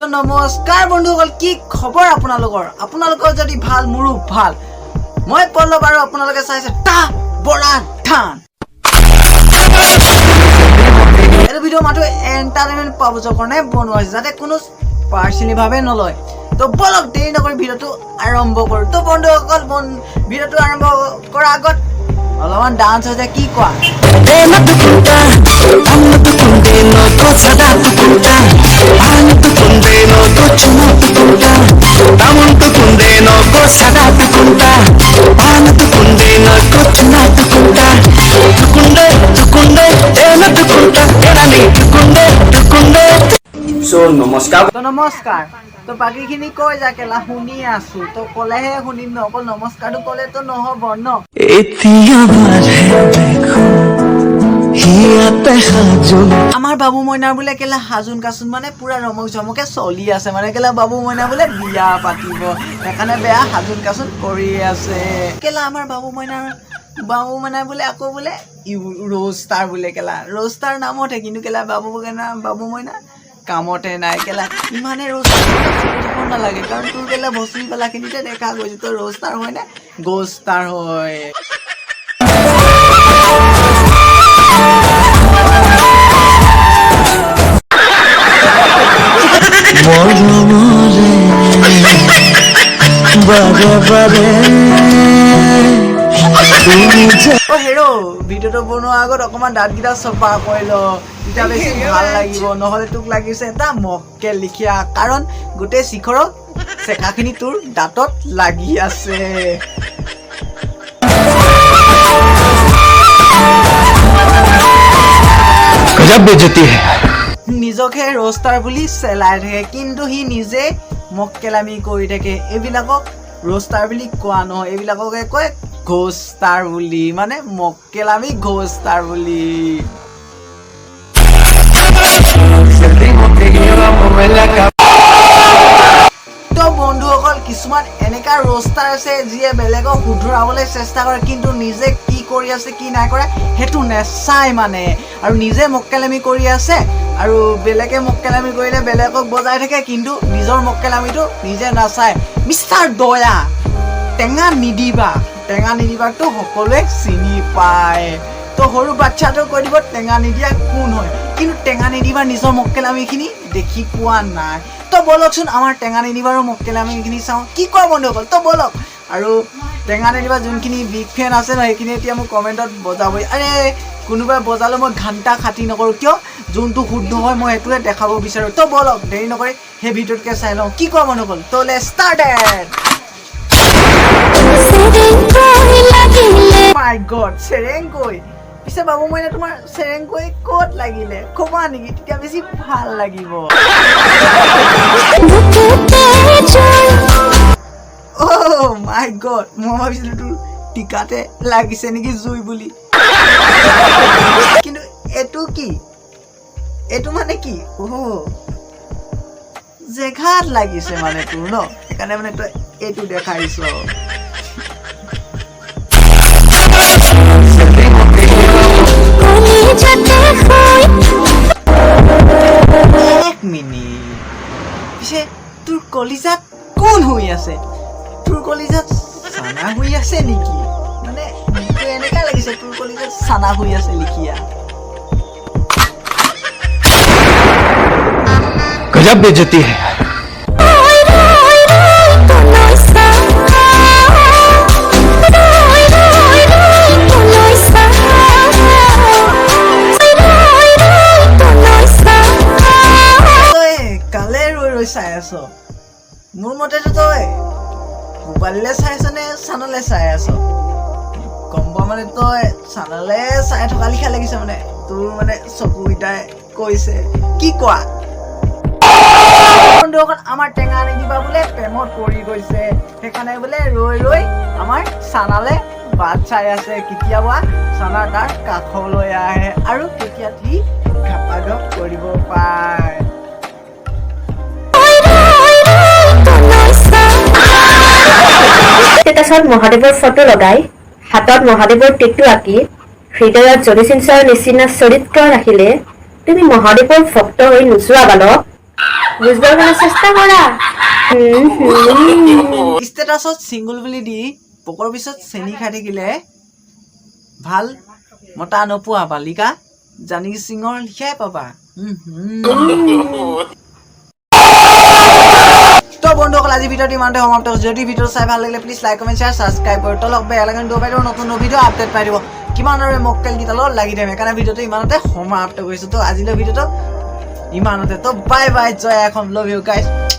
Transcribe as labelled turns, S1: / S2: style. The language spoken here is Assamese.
S1: নমস্কাৰ বন্ধুসকল, কি খবৰ আপোনালোকৰ? আপোনালোকৰ যদি ভাল, মোৰো ভাল। মই পল্লৱ আৰু আপোনালোকে চাইছে টা বৰা ধান। এইটো ভিডিঅ' মাথো এণ্টাৰটেইনমেণ্ট পাৰ্পাছৰ কাৰণে বনোৱা হৈছে, যাতে কোনো পাৰ্চনেলিভাৱে নলয়। তো বলক, দেৰি নকৰি ভিডিঅ'টো আৰম্ভ কৰোঁ। তো বন্ধুসকল, ভিডিঅ'টো আৰম্ভ কৰাৰ আগত অলপমান ডান্স হৈছে, কি কোৱা?
S2: নমস্কাৰ।
S1: তো নমস্কাৰ। তো বাকীখিনি কৈ যা কেলা, শুনি আছো। তো ক'লেহে শুনিম ন, অকল নমস্কাৰটো ক'লেতো নহ'ব ন।
S3: এতিয়া বাঢ়ে দেখো হিয়াতে সাজোন।
S1: আমাৰ বাবু মইনাৰ বোলে কেলা সাজোন কাচোন মানে পুৰা ৰমক জমকে চলি আছে। মানে কেলা বাবু মইনা বোলে বিয়া পাতিব, সেইকাৰণে বেয়া সাজোন কাচোন কৰি আছে কেলা। আমাৰ বাবু মইনা বোলে আকৌ বোলে ৰ'ষ্টাৰ বোলে কেলা, ৰ'ষ্টাৰ নামতহে কিন্তু কেলা বাবু মইনা কামতে নাই কেলা। ইমানে ৰ'ষ্টাৰ নালাগে, কাৰণ তোৰ কেলা ভচুৰি পেলাখিনিতে দেখা গৈছে তই ৰ'ষ্টাৰ হয় নে গ'ষ্টাৰ হয়।
S3: মৰমৰে বাৰে বাৰে তুমি যে
S1: অ হেৰ', ভিডিঅ'টো বনোৱাৰ আগত অকণমান দাঁতকেইটা চফা কৰি ল, তেতিয়া বেছি ভাল লাগিব। নহ'লে তোক লাগিছে এটা মক্কেল লিখীয়া, কাৰণ গোটেই শিখৰৰ চেকাখিনি তোৰ দাঁতত লাগি আছে।
S3: গজব বেজতি হে।
S1: নিজকে ৰ'ষ্টাৰ বুলি চেলাই থাকে, কিন্তু সি নিজে মক্কেলামি কৰি থাকে। এইবিলাকক ৰ'ষ্টাৰ বুলি কোৱা নহয়, এইবিলাককে কয় ঘোষ্টাৰ বুলি, মানে মক্কেলামি ঘোষ্টাৰ বুলি। তো বন্ধুসকল, কিছুমান এনেকা ৰ'ষ্টাৰ আছে যিয়ে বেলেগক শুধৰাবলৈ চেষ্টা কৰে, কিন্তু নিজে কি কৰি আছে কি নাই কৰা সেইটো নেচায় মানে, আৰু নিজে মক্কেলামি কৰি আছে আৰু বেলেগে মক্কেলামি কৰিলে বেলেগক বজাই থাকে, কিন্তু নিজৰ মক্কেলামিটো নিজে নাচায়। মিষ্টাৰ দয়া, টেঙা নিদিবা। টেঙা নিদিবাটো সকলোৱে চিনি পায়। তো সৰু বাচ্ছাটো কৈ দিব টেঙা নিদিয়া কোন হয়, কিন্তু টেঙা নিদিবাৰ নিজৰ মক্কেলামিখিনি দেখি পোৱা নাই। তো ব'লকচোন, আমাৰ টেঙা নিদিবাৰো মক্কেলামিখিনি চাওঁ, কি কোৱা বন্ধুসকল? তো ব'লক। আৰু টেঙা নিদিবা যোনখিনি বিগ ফেন আছে ন, সেইখিনি এতিয়া মোক কমেণ্টত বজাবই। আৰে কোনোবাই বজালে মই ঘণ্টা খাতি নকৰোঁ, কিয়? যোনটো শুদ্ধ হয় মই সেইটোৱে দেখাব বিচাৰোঁ। তো ব'লক, দেৰি নকৰি সেই ভিডিঅ'টোকে চাই লওঁ, কি কোৱা বন্ধুসকল? তো লে ষ্টাৰ্টেড। মাই গড, চেৰেংকৈ! পিছে বাবু মইনা, তোমাৰ চেৰেংকৈ ক'ত লাগিলে ক'বা নেকি? তেতিয়া বেছি ভাল লাগিব। অ' মাই গড, মই ভাবিছিলো তোৰ টিকাতে লাগিছে নেকি জুই বুলি, কিন্তু এইটো কি? এইটো মানে কি? অ' জেগাত লাগিছে মানে তোৰ ন, সেইকাৰণে মানে তই এইটো দেখাইছ। এক মিনিট, পিছে তোৰ কলিজাত কোন হৈ আছে? তোৰ কলিজাত চানা হৈ আছে নেকি? মানে মোকতো এনেকা লাগিছে তোৰ কলিজাত চানা হৈ আছে লিখিয়া।
S3: গজব বেজতি হে।
S1: তই কালে ৰৈ ৰৈ চাই আছ? মোৰ মতেতো তই মোবাইললে চাই আছ নে চানলে চাই আছ গম পোৱা, মানে তই চানলে চাই থকা লিখা লাগিছে, মানে তোৰ মানে চকুকেইটাই কৈছে, কি কোৱা বন্ধুসকল? আমাৰ টেঙা নিদিবা বোলে প্ৰেমত পৰি গৈছে, সেইকাৰণে বোলে ৰৈ ৰৈ আমাৰ চানালে বাট চাই আছে, কেতিয়াবা চানা তাৰ কাষলৈ আহে আৰু তেতিয়া সি ঘাপাঘপ কৰিব পায়।
S4: ষ্টেটাছত মহাদেৱৰ ফটো লগাই, হাতত মহাদেৱৰ টেটু আঁকি, হৃদয়ত জনি চিনচাৰ নিচিনা চৰিত্ৰ ৰাখিলে তুমি মহাদেৱৰ ভক্ত হৈ নোযোৱা বালক। বুজবৰ কাৰণে চেষ্টা কৰা। হুম, হুম।
S1: ষ্টেটাছত ছিংগল বুলি দি পকৰ পিছত চেনি খাই থাকিলে ভাল মতা নোপোৱা বালিকা, জানি সিঙৰ লিখাই পাবা। হুম। তো বন্ধুসকল, আজি ভিডিঅ'টো ইমানতে সমাপ্ত হৈছে। যদি ভিডিঅ'টো চাই ভাল লাগিলে, please like, comment, share, subscribe কৰি তলক বেল আইকন দবাই দিব, নতুন ভিডিঅ' আপডেট পাই দিব। কিমান আৰু মক্কেলকেইটাৰ লগত লাগি থাকিম, সেইকাৰণে ভিডিঅ'টো ইমানতে সমাপ্ত কৰিছোঁ। তো আজিলৈ ভিডিঅ'টো ইমানতে। তো bye bye, Jay Assam, love you guys.